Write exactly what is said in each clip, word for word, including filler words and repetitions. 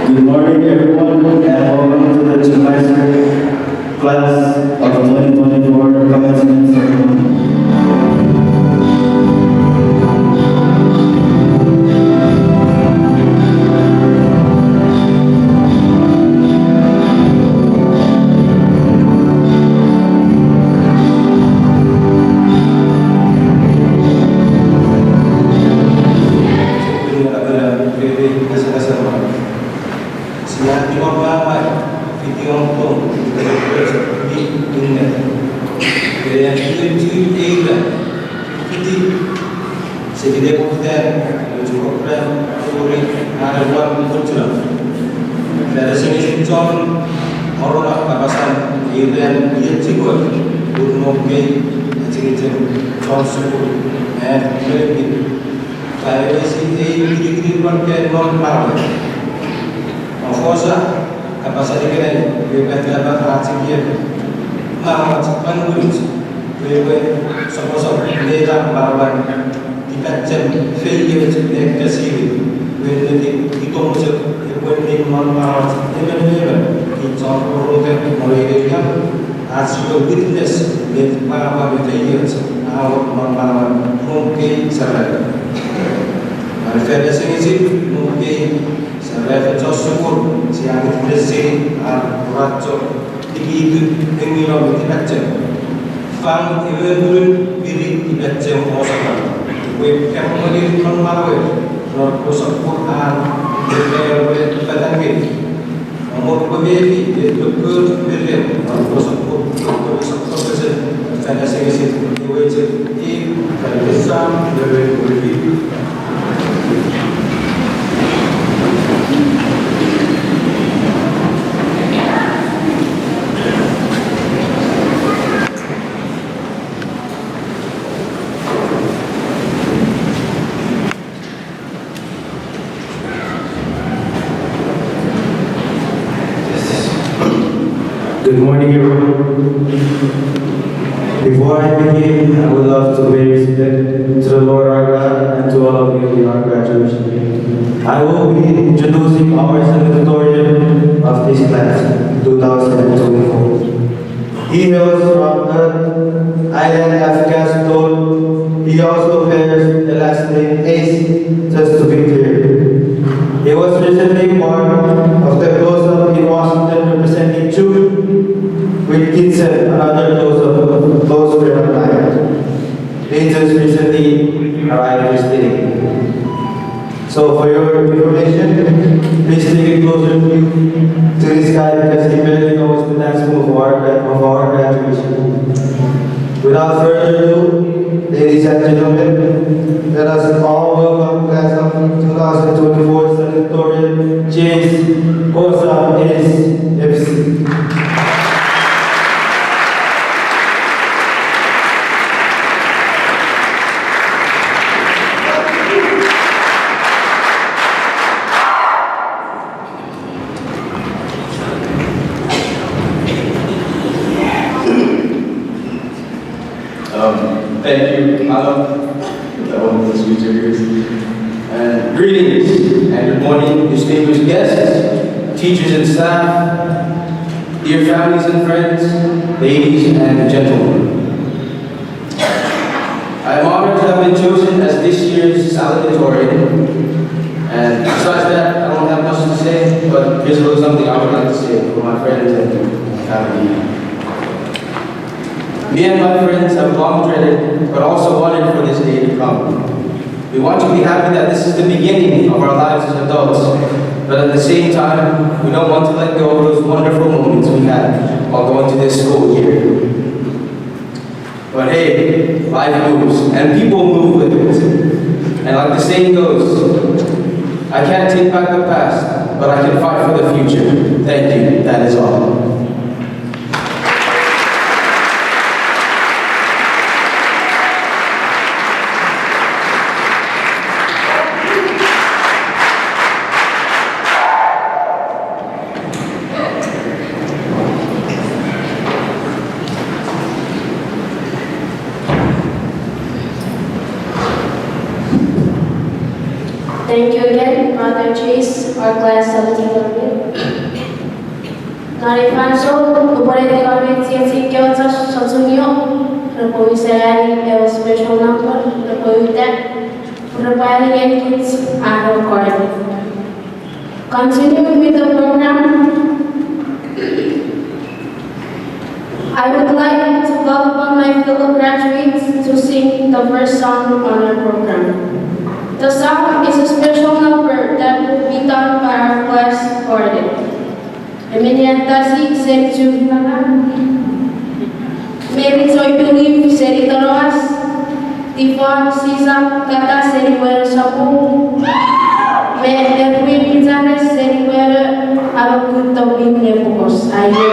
Good morning, everyone, and welcome to the Chuuk High School class of twenty twenty-four commencement ceremony. Sia tiwa papa, fiti ong tong, fiti ong tong, fiti ong tong, fiti ong tong, fiti Sekite poputan, ewe chukokran, tori, are wan kuchuna. Fere seni chon, orona kapasan, iran iet chikot, un mokei, echinichen, chon sukul, and many people. Fere seni ei kinikinin wan ken non marawe. Ofosa, kapasan ikenai, iwe pantapa achikiek. Maramach, panwich, iwe soposop, neta marawan. Tipachem feioch ne kesiwin, wen neti itomchek epwe ning non manauach emon me emon, kich chon rorotek non ei area, ach sipwe witness met pwapwa me feioch a wor non manauan Mokei Serafo. Are fere sengisip Mokei Serafo chon sukul, sia witness seni ar racho. Tikitik engino me tipachem. Fang ewe ngunun miri tipachem osapa. Iwe kamwengeni non manauer, non kosapur an, iwe ewe fatangeni. Amor pwe mefi, e tokot miriam, non kosapur, tokot sapur pesen, fanasengesin, iwe che, i, fanasengesin, iwe, iwe, Good morning, everyone. Before I begin, I would love to pay respect to the Lord our God and to all of you in our graduation. I will be introducing our salutatorian of this class, two thousand twenty-four. He hails from the island of Kastor. He also bears the last name Ace, just to be clear. He was recently part of the close-up in Washington representing Chuuk with Kitsen, another close-up, close friend of mine. They just recently arrived yesterday. So for your information, please take a closer view to this guy because he barely knows the dance move of our, gra- of our graduation. Without further ado, ladies and gentlemen, let us all welcome class of two thousand twenty-four salutatorian, Chase Kosa Ace F C. Um, thank you, Adam. That one was you too. And greetings and good morning, distinguished guests, teachers and staff, dear families and friends, ladies and gentlemen. I am honored to have been chosen as this year's salutatorian. And besides that, I don't have much to say, but here's a little something I would like to say for my friends and family. Me and my friends have long dreaded, but also wanted for this day to come. We want to be happy that this is the beginning of our lives as adults, but at the same time, we don't want to let go of those wonderful moments we had while going to this school year. But hey, life moves, and people move with it. And like the saying goes, I can't take back the past, but I can fight for the future. Thank you. That is all. Thank you again, Brother Chase, our class salutatorian. Non ei fansoun, upwe etiwa met chiechi kewe chon Sochungio repwe wisen ani ewe special number repwe uta, repwe ani ngenikich ar recording. Continuing with the program, I would like to call upon my fellow graduates to sing the first song on our program. The song is a special number that will be done by our class quartet. Emenia Tasi seni Chukwuemeka, Mary Joy Believe seni Tonoas, Tifon Sisap Kaka seni Weno Sapu, me Edwin Ichanes seni Weno, amo kutto minne pokos. Aie.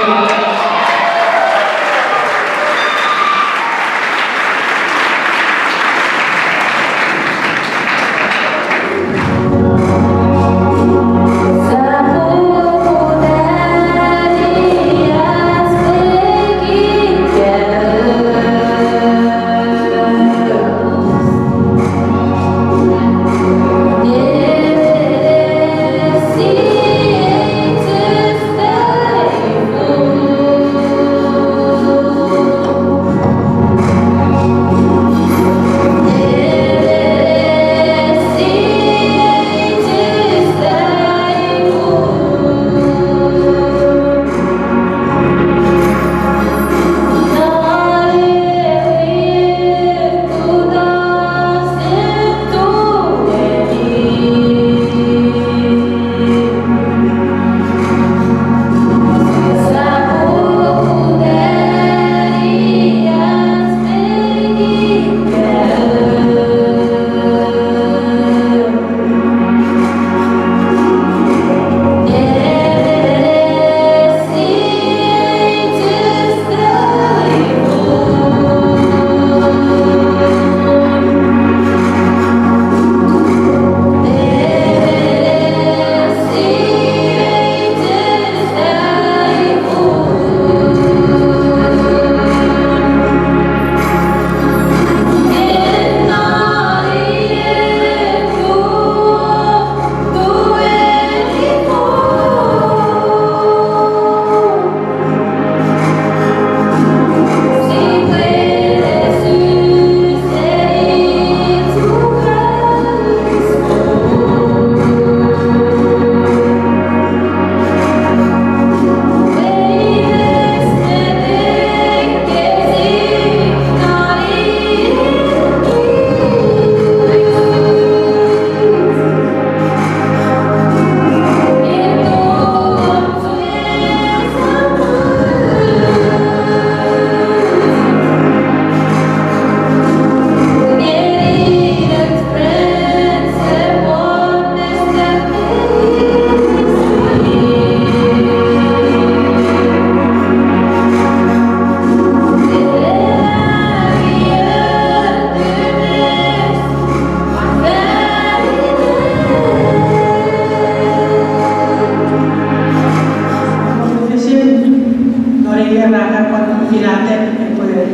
Nori ira kan pwan finata epwe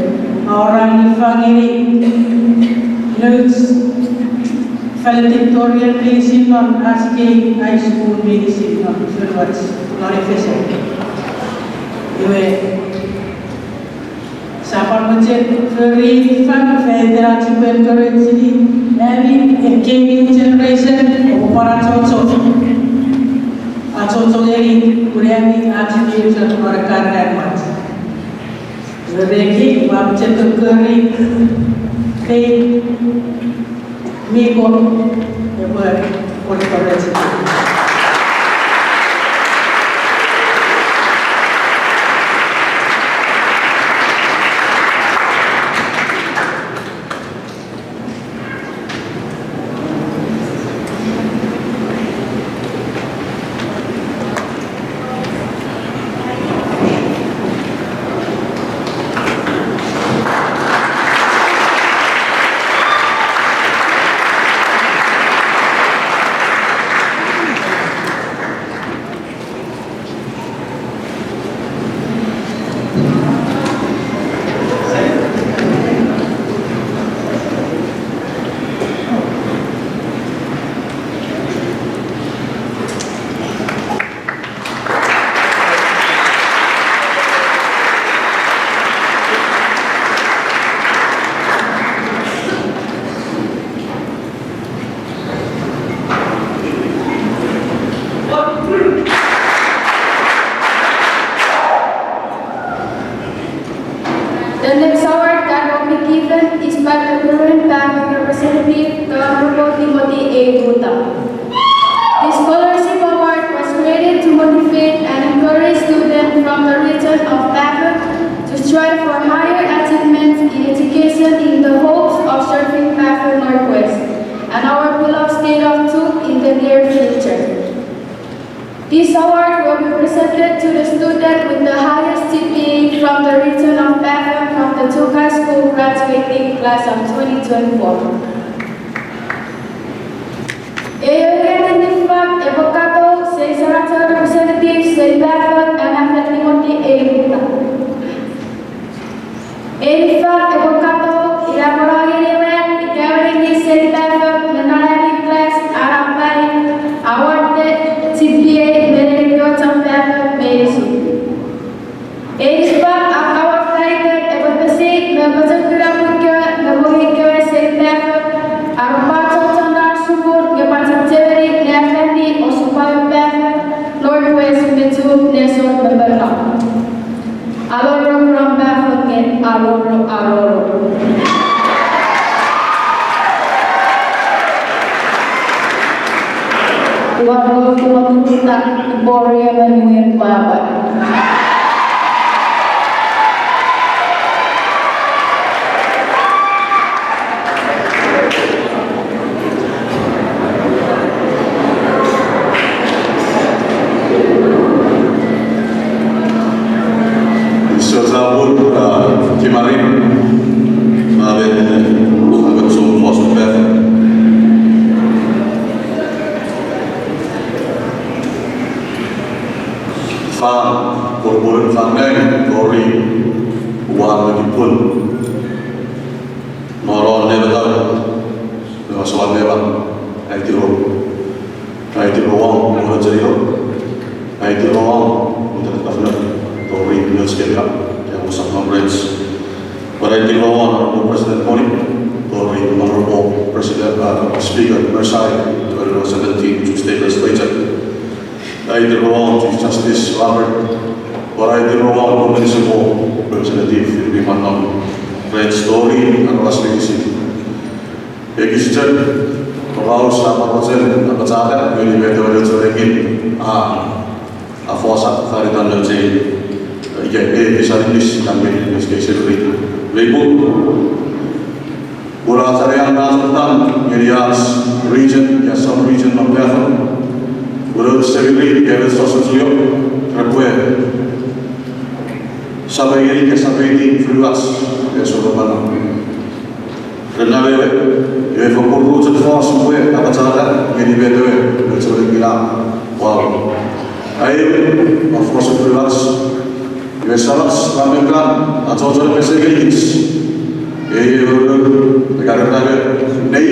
aura nifangeni nouch valedictorian meinisin non ach kei high school meinisin non fonuach non ei fesen. Iwe, sia pwan mochen fori fan fan iten ach sipwe encourage-ini ami ekkei new generation, oupwe pwan achocho, achocho ngeni pun ami ach future non ekkana mwach. Iwe reki, ua mochen kokori kei mi kon epwe pwan encourage-ini. Utah. This scholarship award was created to motivate and encourage students from the region of Pafun to strive for higher achievements in education in the hopes of serving Pafun Northwest and our beloved state of Chuuk in the near future. This award will be presented to the student with the highest G P A from the region of Pafun from the Chuuk High School graduating class of twenty twenty-four. Ei ewe nifang epwe katou seni Senator Representative seni Pafun Anna Fettimoti Eluta. Ei nifang epwe katou ina pwe a ngeni ewe ika ewe nengin seni Pafun me non ami class a napai award G P A me nengin kewe chon Pafun meinisin. Ei nifang a kawor fan iten epwe pesei me pochokun pwin kewe me mongo kewe seni Pafun, a pwan chochon ar sukun nge pwan chechemeni ne afanni osupwangen Pafun Northwest me Chuuk nesor me mano. Alolo ram Pafun nge alolo, alolo. Uwan lo kumatuta Bori Emmanuel Papa. Sosabur, uh, Kimarin, Maven, uh, Maven Song Foster Beth. Fan, Korkoren Fan Neng, Tori, Wan Mekipun. Moron nemetan, nemaswan neman, aitiro. Aitiro won, moron cheniro. Aitiro won, Lieutenant Governor, Tori Mills Kemika, Kemosap Conference. But aitiro won, Honorable President Moni, Tori Honorable President, uh, Speaker Mersai, Tori seventeen, Chuuk State Legislature. Aitiro won Chief Justice Robert, pwan aitiro won Municipal Representative Irving Manon, ren story aramas meinisin. Ekis chok, pwan sia pwan mochen apachata ngeni met ewe nouch we nengin a, a fosak fan itan nouch ei, ika ei pisanikis kan ngeni nouch kei semirit. Leipun. Pun ach anean nachotan ngeni ach region, ika sub-region non Pafun. Pun ach semirit ika met sosun sio, repwe sap ngeni ika sap ngeni fonuach, ika sopwopano. Ren na ewe, ewe fokkun ru chok fos pwe apachata ngeni met ewe nouch we nengin a, wow. Aewin, a fosun fonuach, iwe Samach, Ngang me Kan, achocho ne pesei ngenikich. Ei ewe, ewe, ewe, ewe, nei,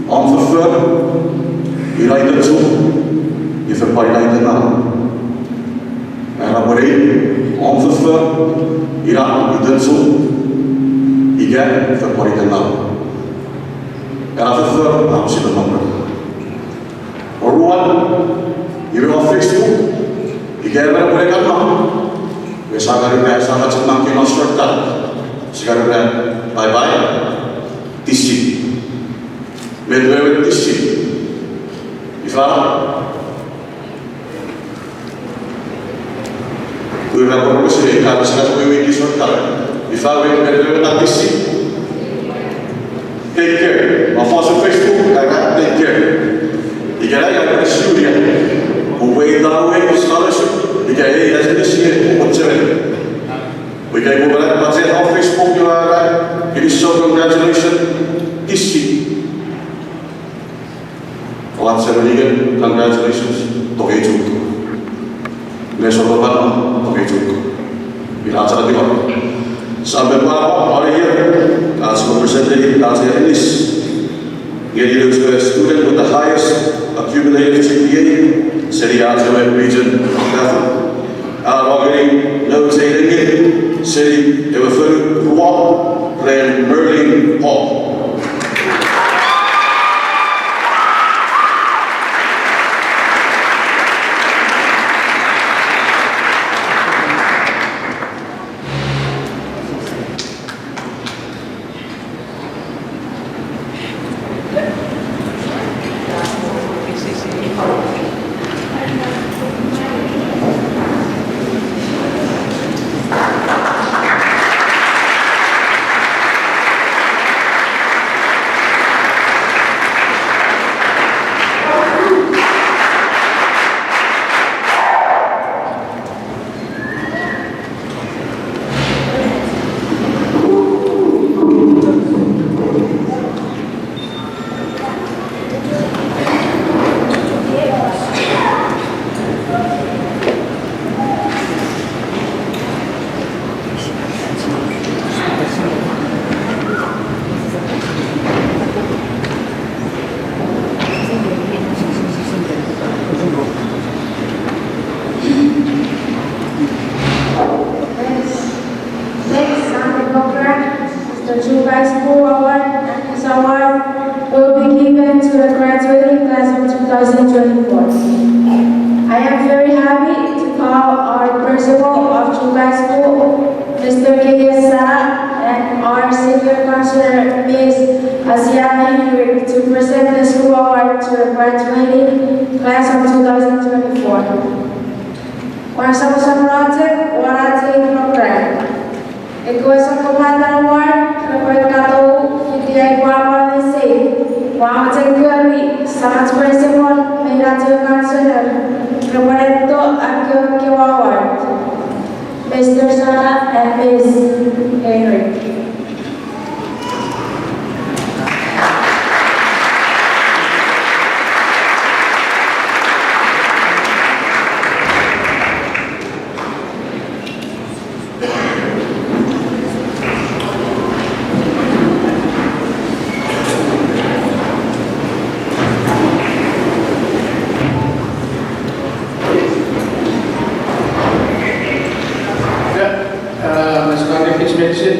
om foffor, ina iten Chuuk, iwe fen pwan ina iten Ngang. Era pwe nei, om foffor, ina iten Chuuk, ika fen pwan iten Ngang. Era foffor, a sipwe nomor. Oruan, iwe om Facebook, ika emon pwe kan ma. Iwe sa kan ura, sa kan chok mang kei non shortcut. Sa kan ura, bye bye. Tisi. Met wewen tisi. Ifa. Ura pwe pwe sile ka discuss wewen tisi shortcut. Ifa wewen met wewen tisi. Take care. Ma fosun Facebook, ka ka take care. Ika na ika ka studia. Upwe ita we scholarship. Ika ei as this year, upwe check. Ika upwe pala pacheta Facebook io ara. It is so congratulations. Tisi. Oua chemeni ika, congratulations, tongei Chuuk. Nesor papa, tongei Chuuk. Ina ach etiwa. Sam me papa, are here, ach representative, ach aninis. Ngeni nouch we student with the highest accumulated G P A, seni ach ewe region, Pafun. A rongeni nouch ei nengin, seni ewe fonu Ruo, ren Merlin Hall. High School Award and this award will be given to the graduating class of two thousand twenty-four. I am very happy to call our principal of Chuuk High School, Mister K S Sara, and our senior counselor, Miss Asiana Henry, to present the school award to the graduating class of two thousand twenty-four. Pwan soposopono chok won ach ei program. Ekkewe sokkopaten award repwe katou fiti ai pwapwa me sei. Ua mochen kori Samach Principal me ina chok counselor repwe etto ekkewe award. Mister Sara and Miss Henry. Ia, a, me sipwe ne kich meinisin.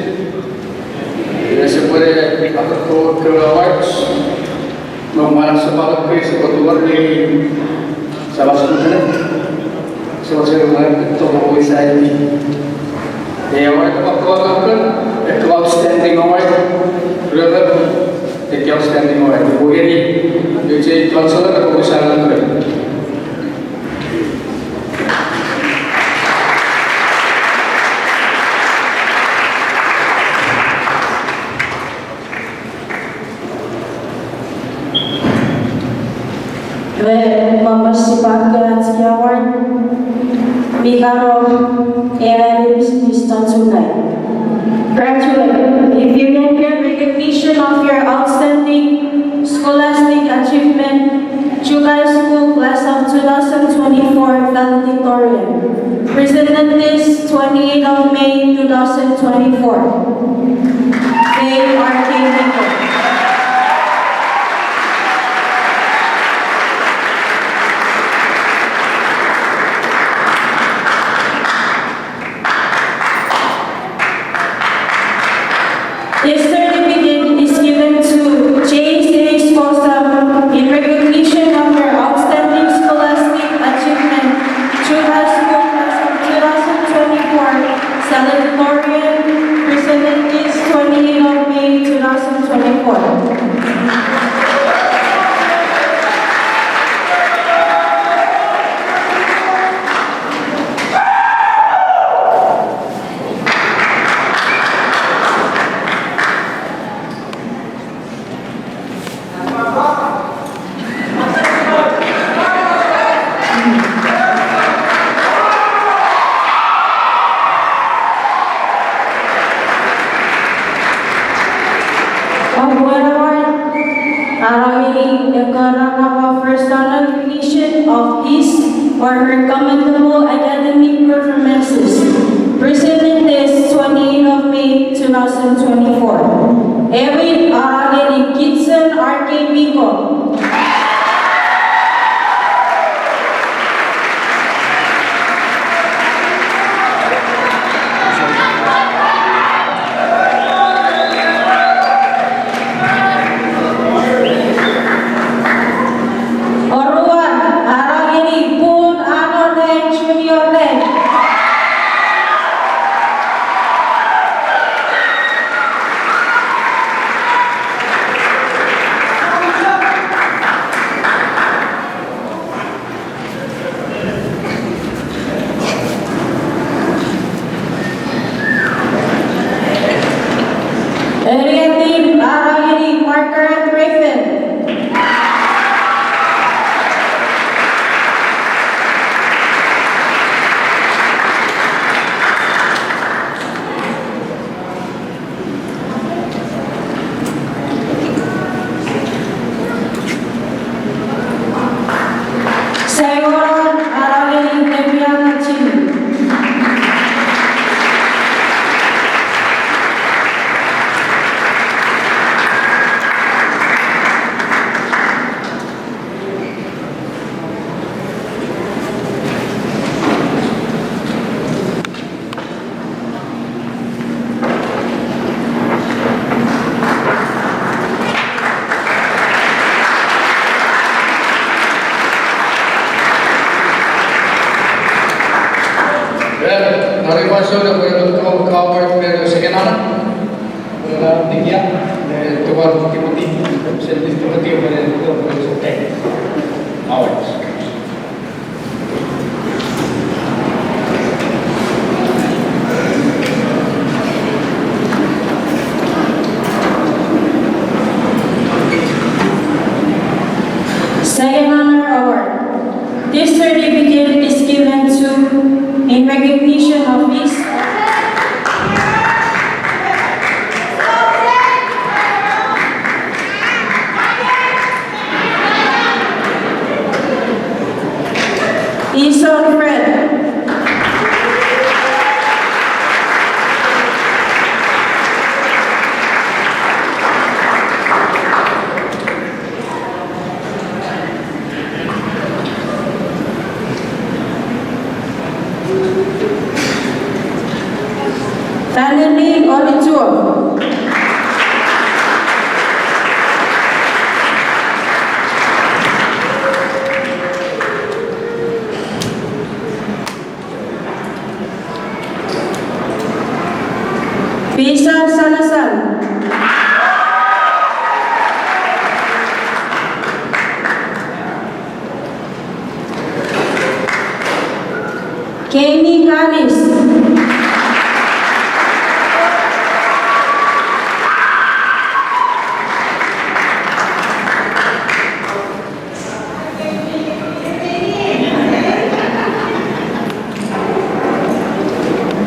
Ia, sipwe ne akoko kewe awards. Nge mwan sipwe akoko, sipwe tuwor ne Samach Lieutenant. Sipwe sipwe mwan toko isaiti. Ia, award sipwe akoko, ekkewe outstanding award. Ruemon, ekkewe outstanding award. Pwe ngeni, eu chei counselor, pwe kusa ngeni. Iwe, mama sipwe akoko ach award, mi karo, era, Mister Tsunai. Graduate, if you can get recognition of your outstanding scholastic achievement, Chuuk High School Class of two thousand twenty-four valedictorian. Presented this twenty-eighth of May two thousand twenty-four. Faye R K Nichols. This certificate is given to James Esposa in recognition of her outstanding scholastic achievement through high school class of two thousand twenty-four salutatorian, presented this twenty-eighth of May two thousand twenty-four. Owen Award, a no ngeni ekkewe runners-up for recognition of his or her commendable academic performances. Presented this twenty-eighth of May two thousand twenty-four. Ewe a no ngeni Kitson R K Miko. Oruan, a no ngeni Pun Anone Junior Len. Well, non ei fansoun epwe ka-, coward me second honor. Epwe na tikia, eh, Timothy, Timothy, Timothy, Timothy, Timothy. Always. Second honor award. This certificate is given to in recognition of his Ison Fred. Fanelin Olituo. Pisa Sanasan. Keini Kanis.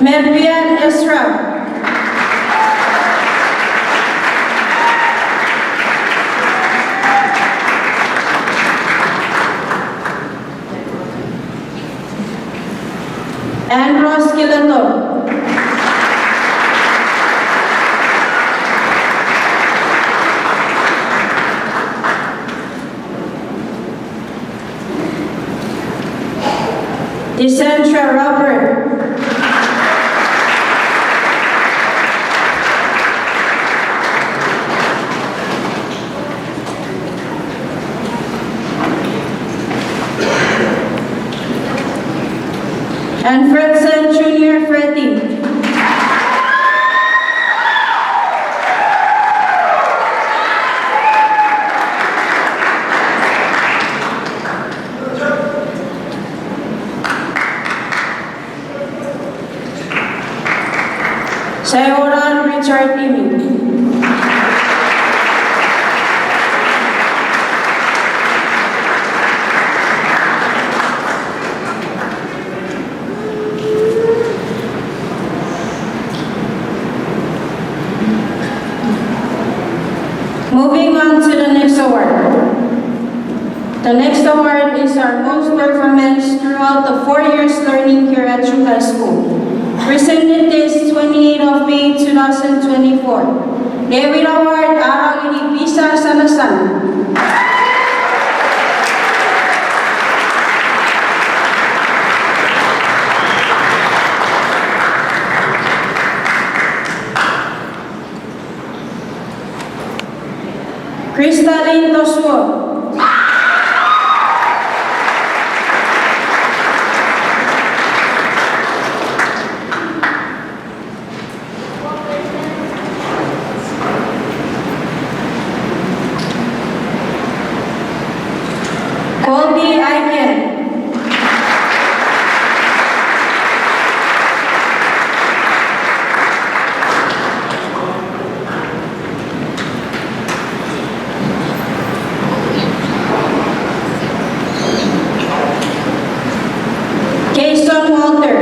Mervian Ezra. Andros Kileto. Desandra Robert. And Fredson Junior Freddy. Saioran Richard Imi. Moving on to the next award. The next award is our most performance throughout the four years learning here at Chuuk High School. Presented this twenty-eighth of May two thousand twenty-four. David Award, a no ngeni Pisa Sanasan. Kristalin Tosuo. Colby Aiken. Kayson Walter.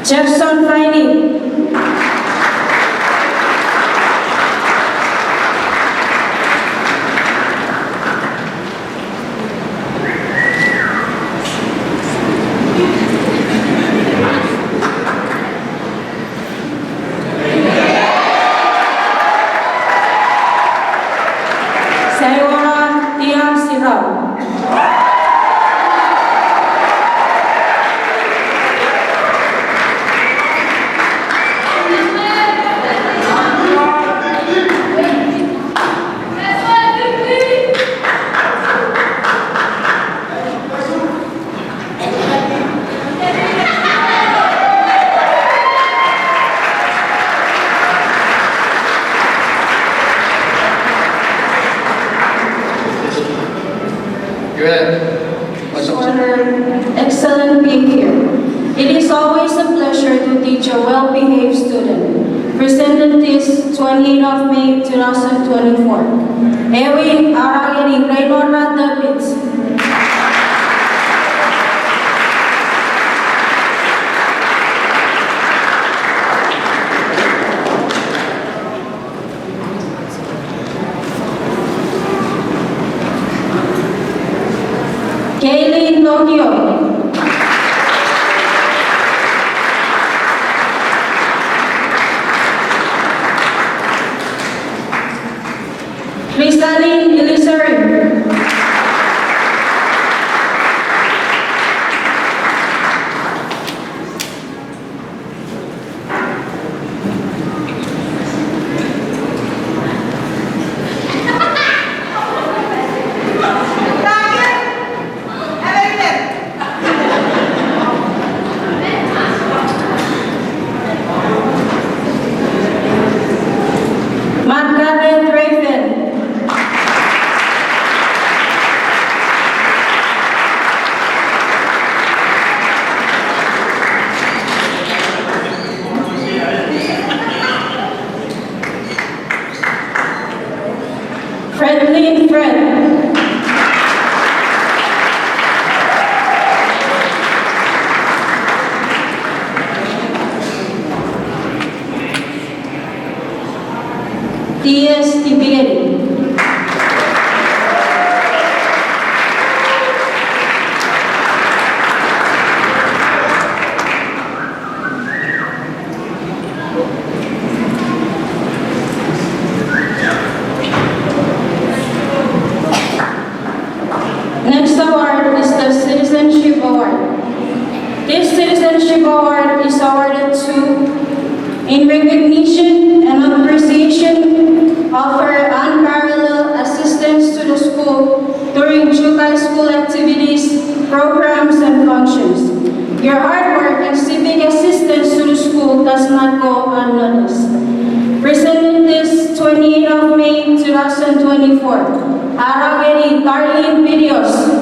Jefferson Faini. Saiwara Tia Sirau. It is always a pleasure to teach a well-behaved student. Presented this twenty-eighth of May two thousand twenty-four. Ewin, arangeni Reinora Davids. Kaylin Tokyo. Krisalin Ilisari. Margaret Raven. Franklin Fred. T S Tibieri. Next award is the Citizenship Award. This Citizenship Award is awarded to in recognition and appreciation of her unparalleled assistance to the school during Chuuk High School activities, programs, and functions. Your hard work and civic assistance to the school does not go unnoticed. Presented this twenty-eighth of May two thousand twenty-four. Arangeni Darlene Pinios.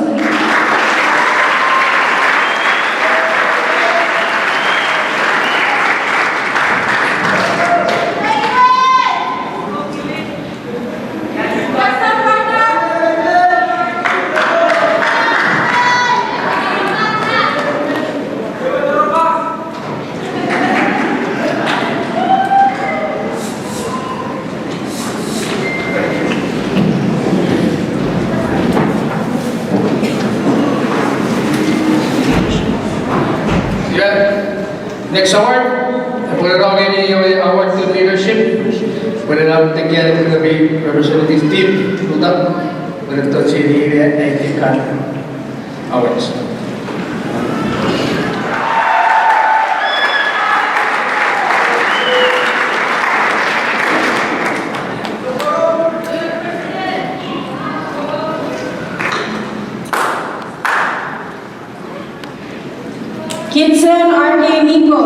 Next award, epwe nongeni ewe award to leadership. Pwe ena tekia epwe mi representative team, luta. Pwe ena tocheni ewe I D card. Awards. Kitsen R K Miko.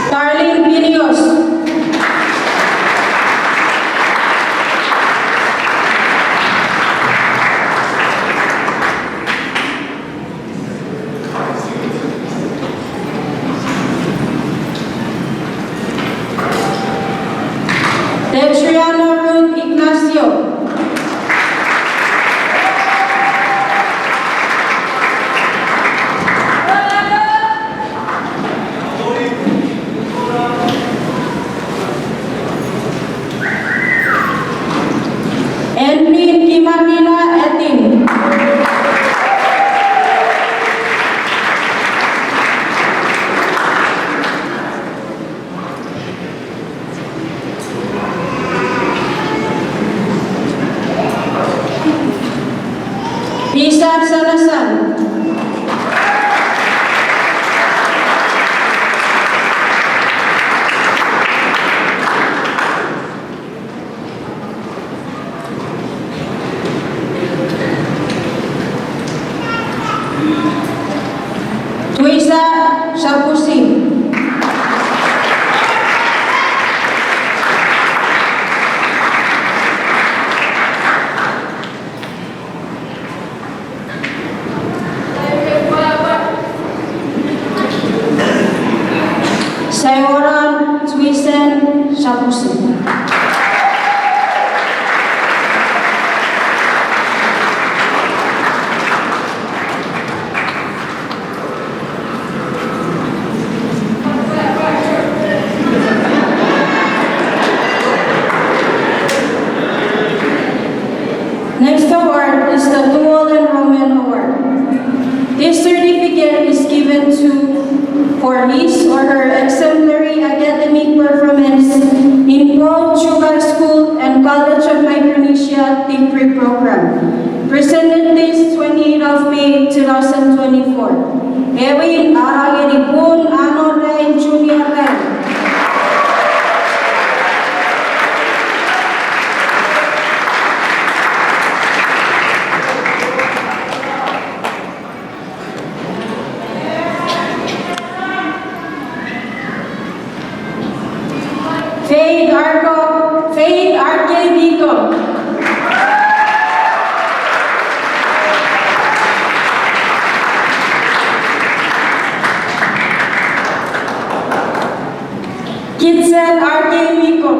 Darlene Pinios. Petriana Ruth Ignacio. Enrin Kimarina Etin. Pisan Sanasan. Presented this twenty-eighth of May two thousand twenty-four. Ewin a ra ngeni Pun Ano Ran Junior Ran. Faith Arko, Faith Arke Miko. Kitsen Arke Miko.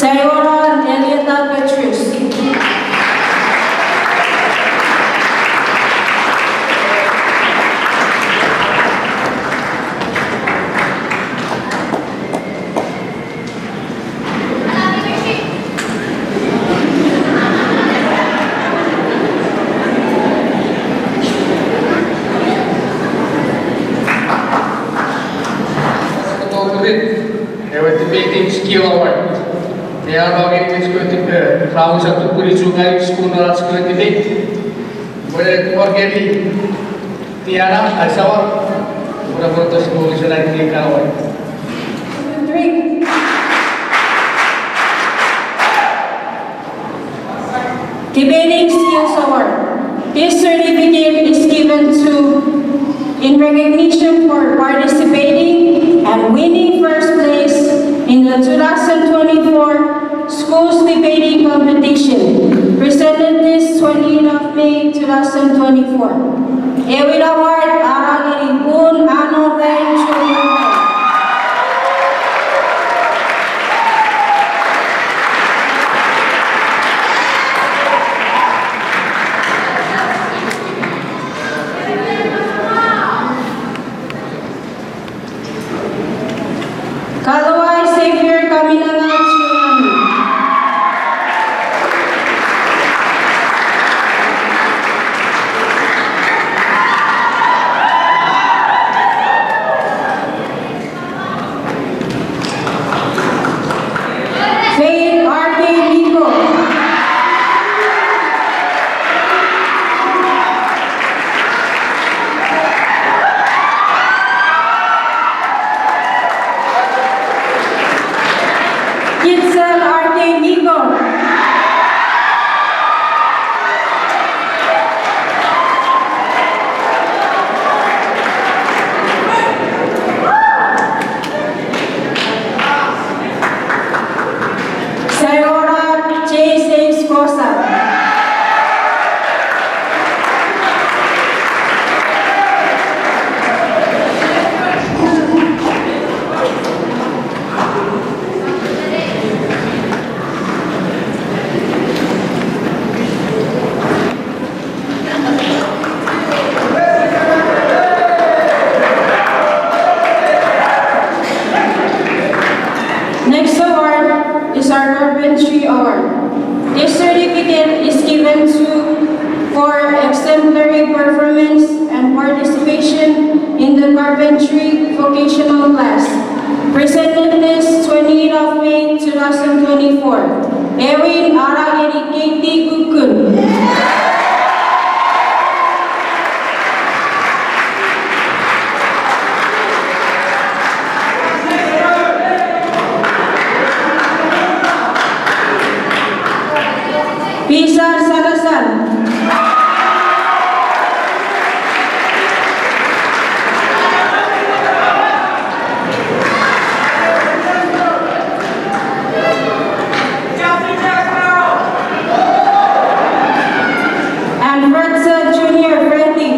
Saioran Elieta Petrus. Ewe Debating Skill Award. Ena a ngenikich kewe, eh, ra usa tukuni chunga skul non ach kewe debate. Mwen eti mor ngeni Tiana, Aisawar, kuna protos moli sena iti kawai. Debating Skills Award. This certificate is given to in recognition for participating and winning first place in the two thousand twenty-four Schools Debating Competition, presented this twenty-eighth of May two thousand twenty-four. Ewin award a ra ngeni Pun Ano Ran Junior Ran. Kalowai Xavier Kaminanga Chunami. Faith Arke Miko. Kitsen Arke Miko. Saioran James Kosa. Next award is our Carpentry Award. This certificate is given to for exemplary performance and participation in the carpentry vocational class. Presented this twenty-eighth of May two thousand twenty-four. Ewin a ra ngeni Katie Kukun. Pisa Sanasan. And Fredson Junior Freddy.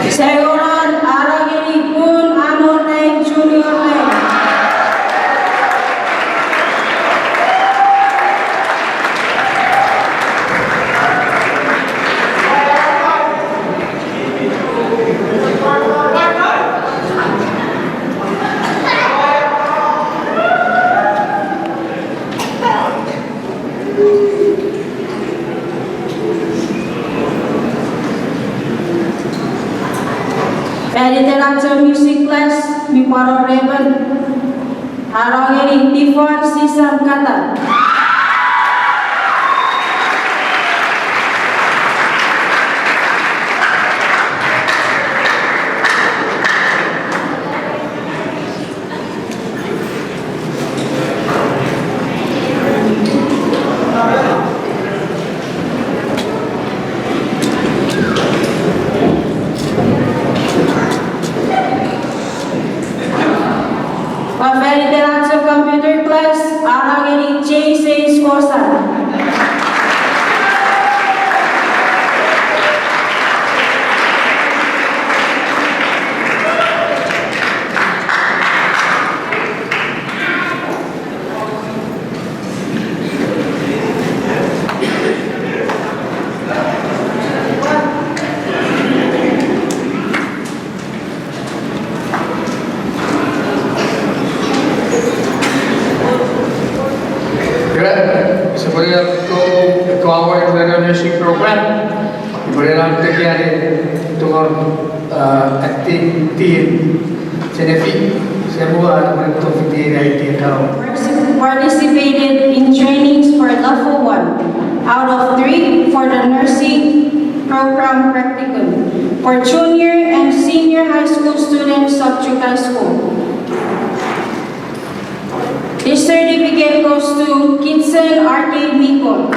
Sengonon a no ngeni Pun Amon Nang Junior Nang. Faniten ach music class mi pwan wor emon, a no ngeni Tifon Sisam Katan. Pwan faniten ach computer class, a no ngeni J C Scosan. Iwe, sipwene ekkoch, ekkoch award ren nursing program. Sipwene nam tekia ne tumor, uh, acting team. Senefi, semua, uh, tofiti ne aiti kau. Participated in trainings for level one out of three for the nursing program practicum for junior and senior high school students of Chuuk High School. This certificate goes to Kitsen Arcade Mikon.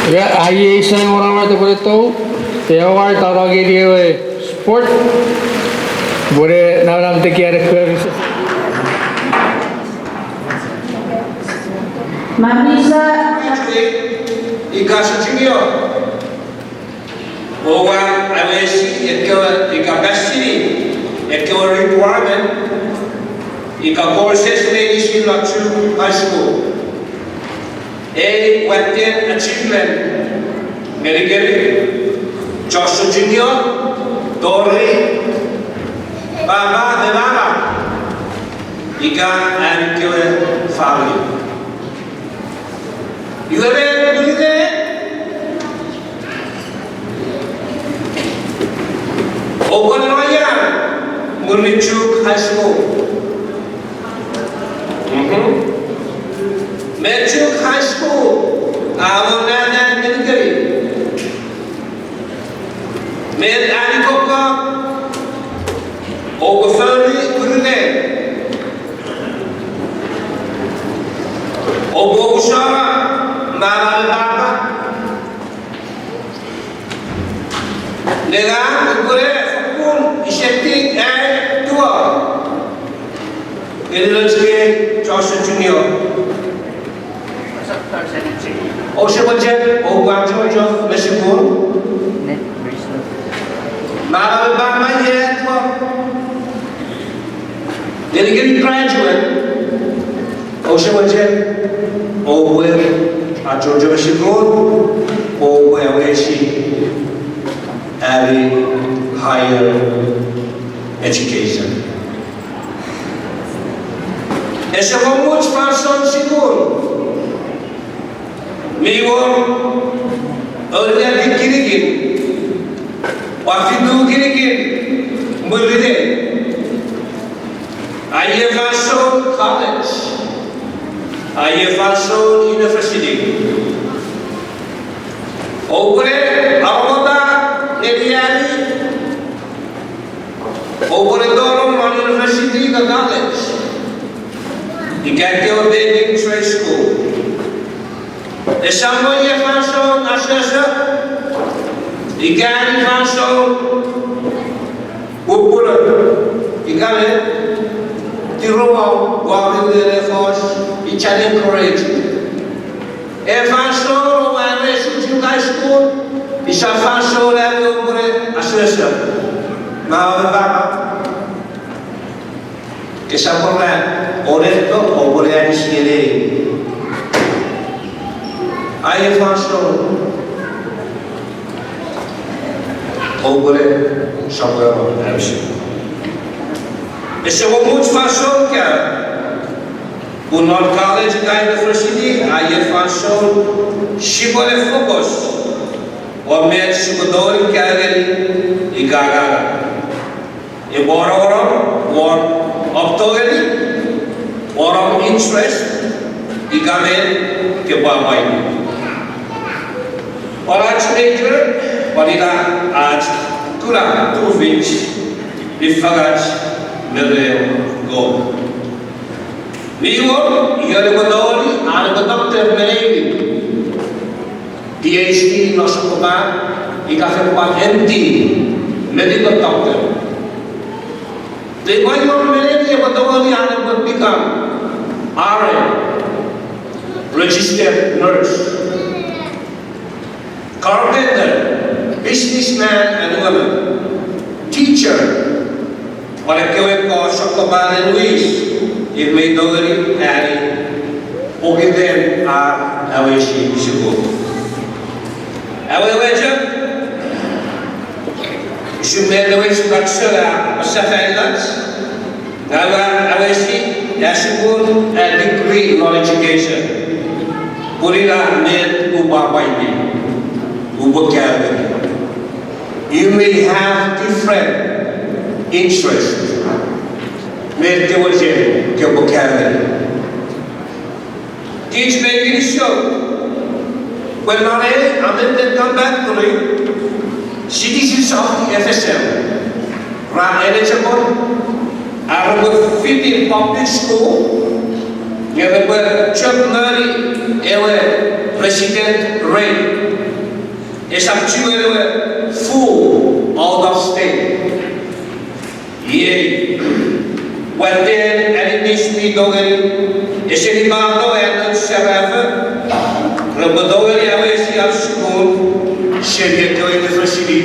Ia, ai ei sene mona mete pwene tou, te award a no ngeni ewe sport, pwene namanam tekia ne kori. Marisa. Ika sochungio. Oua awesi ekkewe ika passini ekkewe requirement ika courses meinisin non Chuuk High School. Ei watten achievement ngenikemi, chon sochungio, tori papa me mama, ika ami kewe family. Iwe met ngununge, oupwe nenoia mwirin Chuuk High School. Mhm. Met Chuuk High School a ammonata ngenikemi. Met ami kokkot oupwe fori ngununge. Oupwe omusano mama me papa. Nge ngang upwene fokkun iseti ai tuo ngeni nouch kei chon sochungio. Ouse mochen oupwe achocho me sukun? Mama me papa, iei ai tuo ngenikemi graduate. Ouse mochen oupwe achocho me sukun, oupwe awesi ami higher education. Ese wor much fansoun sukun. Mi wor oua kinikin, ua fitu kinikin mwirin. Aie fansoun college, aie fansoun university. Oupwene arota ngeni ami Oupwe tonong non university ika college, ika ekkewe pekin trade school. Esamo iei fansoun asoso, ika ani fansoun pupunu, ika me tirow ua minen efos, ichan encourage. E fansoun oua anesi chok high school, isap fansoun ami oupwene asoso. Ma oupwe papa, kesap pwan onefto oupwene anisi enei. Ai fansoun oupwene sopweno anisi. Ese wor much fansoun ka, pun non college ika university, ai fansoun sipwene focus won met sipwe tongeni kaeo ngeni ika angang. Epwe nongonong won om tongeni, won om interest, ika met kopwe apwaiti. Pwan ach major, pwan ina ach kuna tufich, nifangach me ren Kot. Mi wor ion epwe tongeni an epwe doctor me neimi, P H D non sokkofesen, ika fen pwan M D, medical doctor. Te pwan wor me neimi epwe tongeni an epwe become R N, registered nurse. Carpenter, businessman and woman, teacher, pwan ekkewe ekkoch sokkopaten wis, ir mi tongeni ani pokiten ar awesi sukun. Awewe chok, usun met ewe introduction a apasa fan itach, ngang ua awesi ai sukun, ai degree non education. Pun ina met upwe apwaiti, upwe kaeo ngeni. You may have different interest. Met ke mochen kopwe kaeo ngeni. Kich mi kinisou pwe non ei amended compact three, citizens of the F S M ra eligible ar repwe fiti public school, nge repwe chok moni ewe resident rate. Esap chuen ewe full out of state. Iei, watten aninis mi tongeni, ese nipato an serafo, repwe tongeni awesi ar sukun seni ekkewe university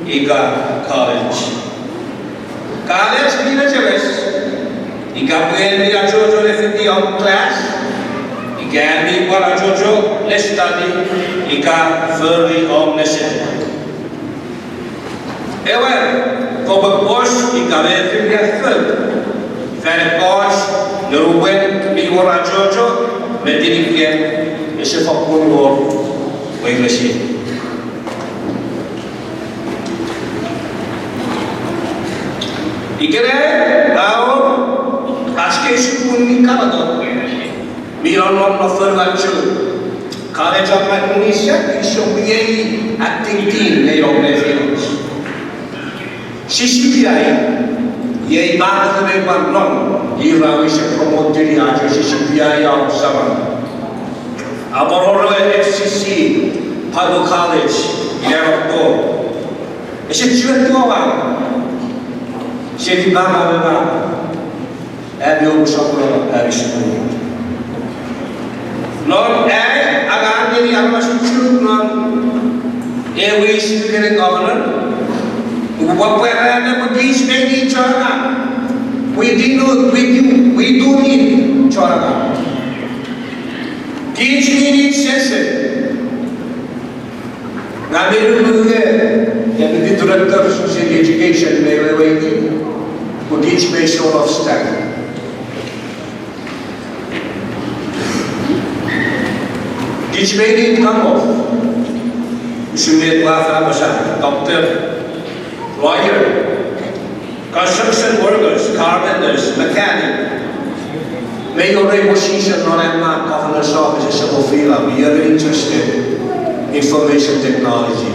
ika college. College mi mecheres, ika pwe en mi achocho ne fiti om class, ika en mi pwan achocho ne study, ika fori om nesen. Ewer, kopwe pos ika mefi riaffou fan ekkoch nupwen mi wor achocho me tiniken ese fokkun wor weiresin. Ikenai, a wor ach kei sukun mi kamato mi nonnom non fonuach Chuuk. College of Micronesia, kinisou pwe iei acting dean me non mefiach. C C P I, iei pwata me pwan non, ira wise promote-ini ach C C P I a saman. A pwan wor ewe F C C, Bible College, ina nokto. Ese chiwen tuawa seni papa me mama, ami omusano ami sukun. Non ai angang ngeni aramasen Chuuk non ewe Lieutenant Governor, upwe pwarata pwe kich mei need chon angang. We do need, we do, we do need chon angang. Kich mi need sense. Ngang mi nuku nge, nge Deputy Director seni Education me weweiti pwe kich mei short of staff. Kich mei need come off. Usun met ua fen apasa, doctor, lawyer, construction workers, carpenters, mechanic. Mei wor ei position non an Governor's Office ese mwo fill up, we are interested, information technology,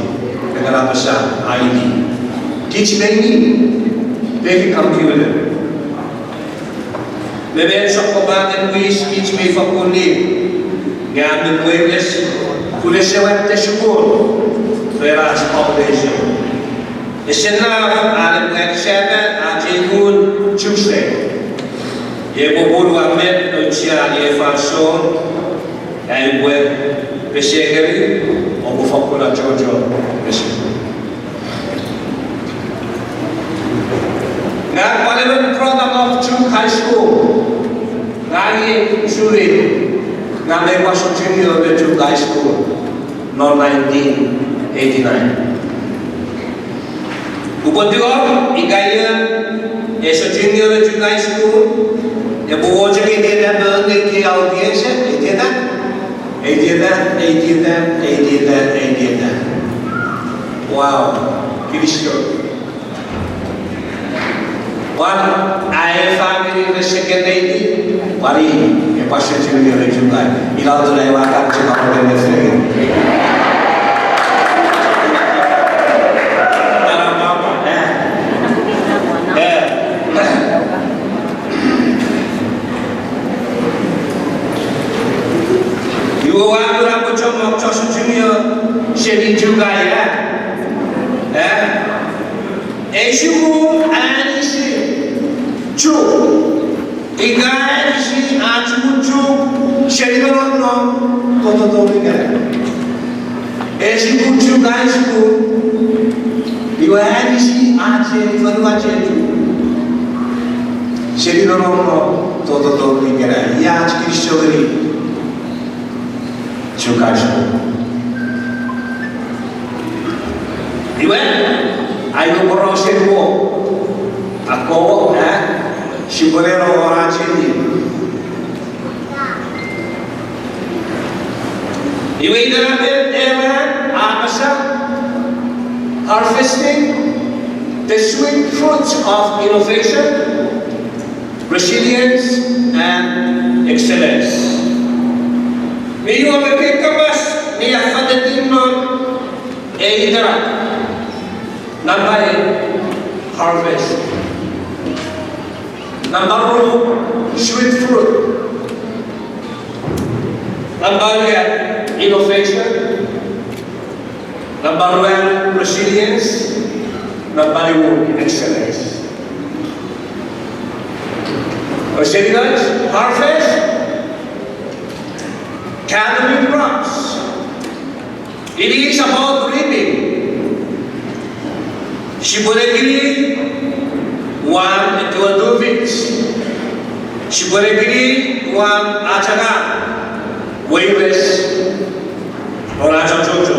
me kan apasa I T. Kich mei need. Meni computer. Me mei sokkopaten wis kich mi fakkun nge a men weires, pun ese watte sukun ren ach foundation. Ese naf an epwe accept ach ei ngun Chuuk seni. Iei popun ua men auchea ei fansoun, ai upwe pesengeni, oupwe fakkun achocho mesen. Ngang pwan emon product of Chuuk High School. Ngang i suri, ngang mi pwan sochungio me Chuuk High School non nineteen eighty-nine. Upwe tingor ika ion ese sochungio me Chuuk High School, epwe wor chok eitieta me ongei kei audience, eitieta, eitieta, eitieta, eitieta, eitieta. Wow, kinisou. Pwan, ai famini rese second lady, pwan i, epwe sochungio me Chuuk High. Ina atun ai ua kan chok apoken ne fengen. Era papa, eh. Eh. Iwe ua kuna pwe chommong chon sochungio seni Chuuk High, eh? Eh? Ei sukun a anisi Chuuk. Ika a anisi ach sukun Chuuk seni nonnom tototo ikenai. Ei sukun Chuuk High School, iwe a anisi ach ei fonuach Chuuk seni nonnom tototo ikenai. Iei ach kinisou ngeni Chuuk High School. Iwe, ai upwe poraus seni mo. Akkom, eh? Sipwe ne no wor ach ei. Iwe ina met ewe a apasa, harvesting the sweet fruits of innovation, resilience, and excellence. Mi wor ekkei kapas mi a fatoch non ei iteran. Number one, harvest. Number two, sweet fruit. Number one, innovation. Number one, resilience. Number two, excellence. Resilience, harvest, gathering crops. It is about reaping. Sipwe ne kini wan ekkewe tufich. Sipwe ne kini wan ach angang, weires, non ach achocho.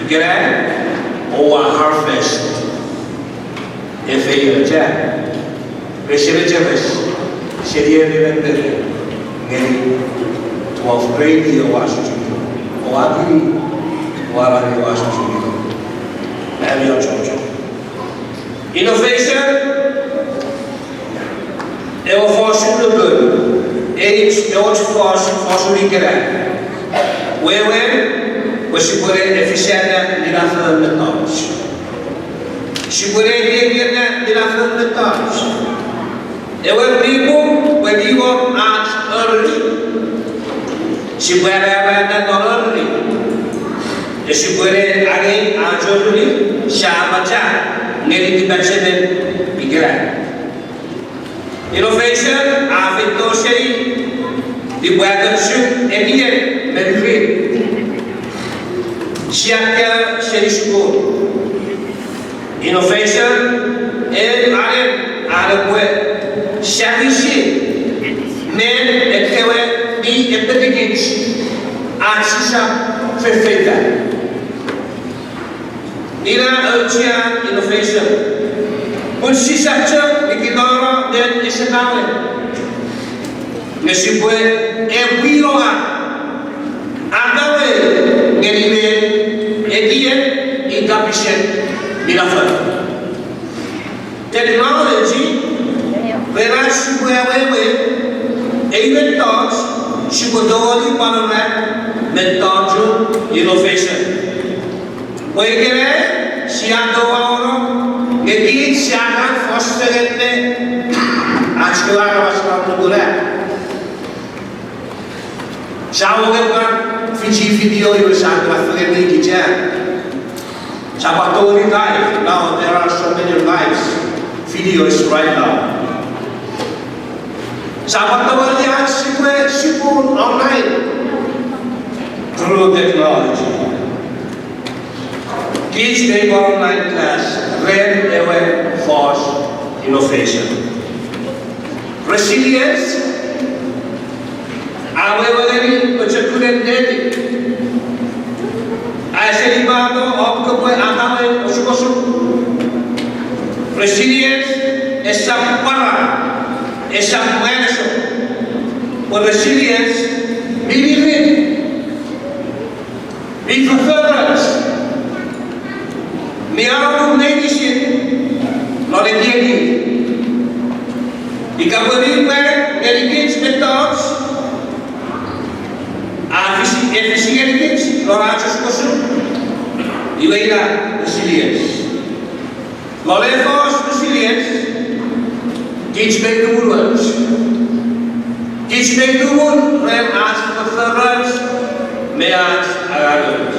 Ikenai, oua harvest. Efeioch, rese mecheres, seni emi memper ngeni twelfth grade oua sochungio, oua kini, oua rani oua sochungio. Ami achocho. Innovation, ewe fosun nukun, eich, eoch fos, fosun ikenai. Wewen, pwe sipwe ne efisata minafon mettoch. Sipwe ne ekieta minafon mettoch. Ewe mi pung pwe mi wor ach oruni. Sipwe amamata non oruni. Nge sipwe ne angei ach oruni, sia amacha ngeni tipachemen ikenai. Innovation a feito seni nipwakochun ekiek me mirit. Sia kaeo seni sukun. Innovation, en anen an epwe sia anisi met ekkewe mi epetikich ach sisap fefeita. Ina auchean innovation. Pun sisap chok nikitano met ese kawe, nge sipwe epwino a, a kawe ngeni met ekiek ika pisen minafon. Technology, ren ach sipwe awewe ei mettoch, sipwe tongeni pwan era mettochun innovation. Pwe ikenai sia towauno, nge kich sia kan Sengenne, ach kewe aramas non nukuna. Sia wonge pwan fichi video iwe sia kewe fengen nikicha. Sia pwan tongeni live now, there are so many live videos right now. Sia pwan tongeni ach sipwe sukun online through technology. Kich mei pwan online class ren ewe fos innovation. Resilience, a wewe ngeni pochokunen neni. A esenipato om kopwe atawe osukosuk. Resilience esap pwara, esap mwaneso. Pwe resilience mi mirit, mi fofforoch, mi aoru meinisin non ekiekich. Ika pwe mi pwar ngenikich mettoch, a fisi, e fisi ngenikich non ach osukosuk, iwe ina resilience. Non ei fos resilience, kich mei tumunuoch. Kich mei tumun ren ach fofforoch me ach angangoch.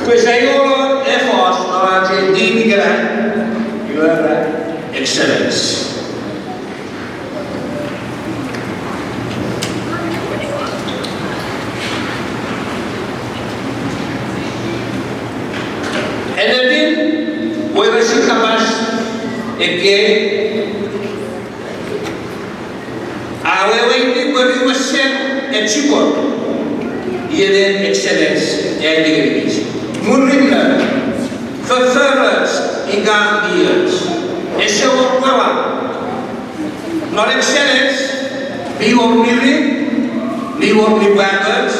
Pwe sia iolo ei fos non ach ei team ikenai, iwe excellence. Ennetin, wewen sia kapas ekkei, a weweiti pwe mi wesen echikot, iei excellence, e aiti ngenikich. Murinno, fofforoch ika mioch, ese wor pwara. Non excellence, mi wor mirit, mi wor nipwakoch,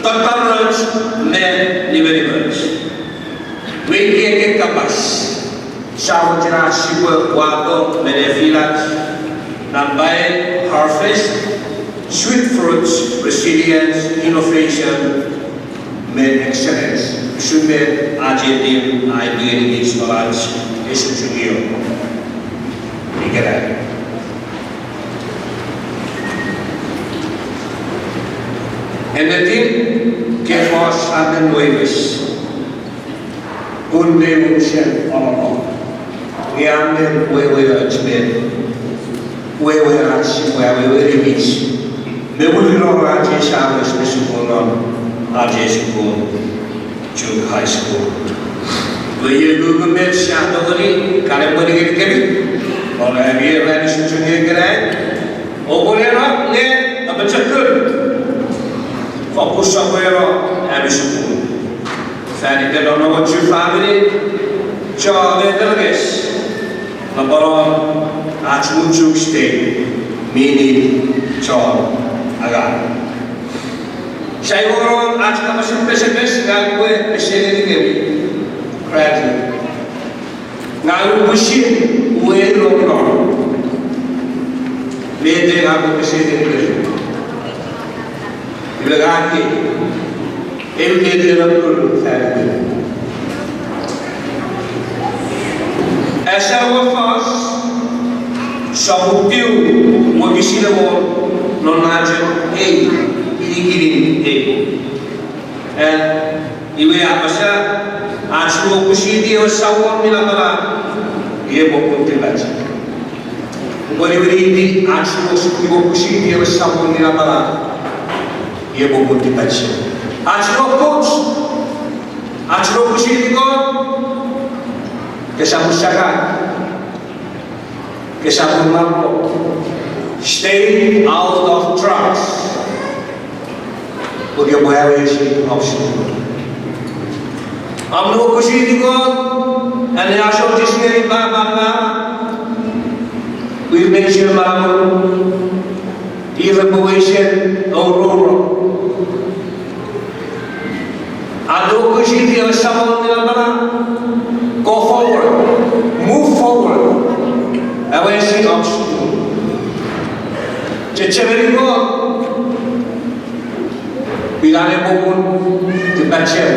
totoroch me nimenimoch. Wewen ekkei kapas, sia mochen ach sipwe wato me nefinach, nampa ew, harvest sweet fruits, resilience, innovation, me excellence. Usun met ach ei team a aiti ngenikich non ach esemuchungio ikenai. Ennetin, kei fos a men weires, pun mei unusen onono. Nge a men weweoch me wewe ach sipwe awewe ngenikich me mwirin non ach ei sames me sukun non ach ei sukun, Chuuk High School. Iwe iei ukukun met sia tongeni kan emweni ngenikemi non ami ei ranin chunchun ikenai. Oupwe eno nge apochokun, fokkun sopweno ami sukun. Fan iten nonnomochun famini, chon meterekes, napanapan ach Chuuk State, mi nit chon angang. Sia iworon ach kapasen pesepes ngang upwe pese ngenikemi, graduate. Ngang upwisin uwei lon non met ngang upwe pese ngenikemi. Iwe ngang ei, eu netipen Kot fan iten. Ese wor fos sopun tiu wokisin engon non ach ei, kinikinin ei. E, iwe a apasa, ach nuokusiti ewe Samon mi Napanap, iei popun tipachem. Upwe niwiniti ach nuokusiti ewe Samon mi Napanap, iei popun tipachem. Ach nuokus, ach nuokusiti Kot, kesap sakai, kesap mano. Stay out of drugs. Pwe kopwe awesi obstacle. Am nuokusiti Kot, anneasochis ngeni papa, papa, pwe meinisin manau, ir repwe wisen ourouro. Am nuokusiti ewe Samon mi Napanap, go forward, move forward. Awesi obstacle. Chechemeni Kot, pwe ina popun tipachem.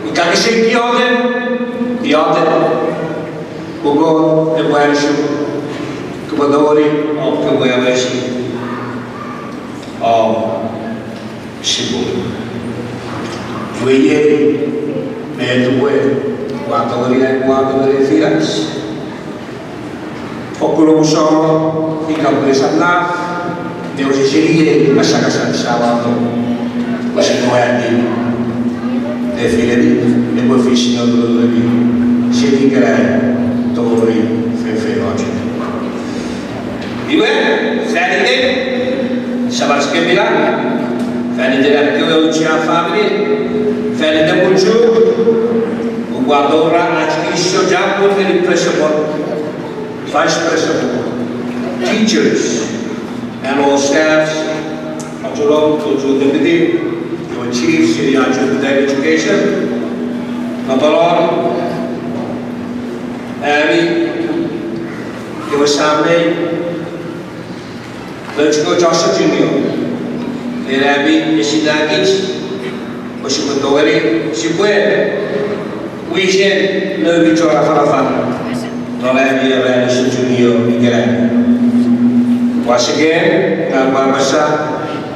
Ika kese iotek, iotek. Kot epwe anisuk, kopwe tongeni om kopwe awesi om sipwe. Iwe iei met upwe, ua tongeni ai ua tongeni finach. Fokkun omusano, ika pwe esap naf, ne oseseni ei kasakasan sawato, pwe sipwe ati nefinemi, epwe fis non nonnomi, seni ikenai tori feinfeino chok. Iwe, fan iten, Samach kewe mi nang, fan iten am kewe auchean famini, fan iten pwuchun, upwe atoura ach kinisou chapur ngeni principal, vice principal, teachers, and all staffs, ach chon, ach chon deputy, kewe chiefs, seni ach chon education, me pwan ami kewe sam mei, nouch kewe Joshua Junior, ren ami esinna kich, pwe sipwe tongeni, sipwe wisen noumi chon afanafan non ami ewe Joshua Junior ikenai. Once again, ngang ua apasa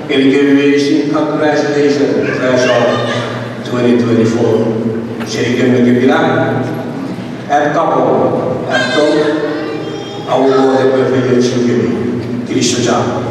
ngenikemi meinisin congratulations, class of twenty twenty-four. Seni ikenai me kepina, am kapong, am tong, aua Kot epwe efeiochukemi. Kinisou chapur.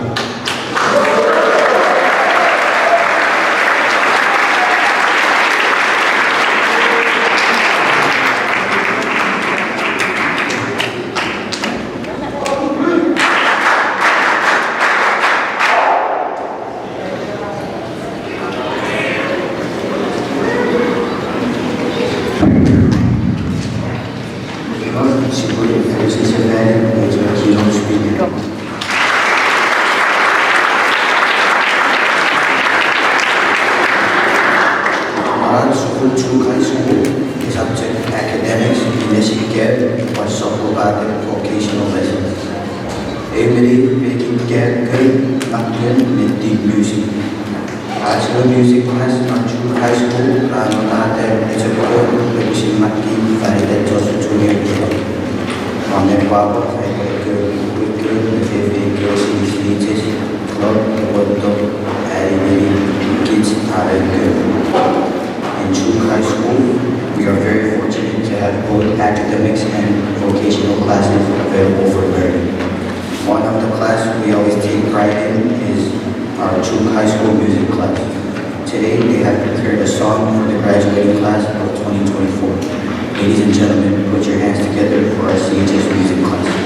Sipwe introduce sefani ach keynote speaker. Ach sukun, Chuuk High School, subject academics, ina sikewe, pwan sokkopaten vocational lessons. Ei meni pekin kewe makkun me team music. Ach kewe music class non Chuuk High School ra nonnom ren echok kewe pwisin makkei fan iten Joshua Junior. Ua men pwapwa fan iten kewe pwipwi kewe me fefin kewe seni Saint Ignatius Club epwe tok ani meni kich are kewe. In Chuuk High School, we are very fortunate to have both academics and vocational classes available for learning. One of the class we always take pride in is our Chuuk High School music class. Today, they have prepared a song for the graduating class of twenty twenty-four. Ladies and gentlemen, put your hands together for our C H S music class.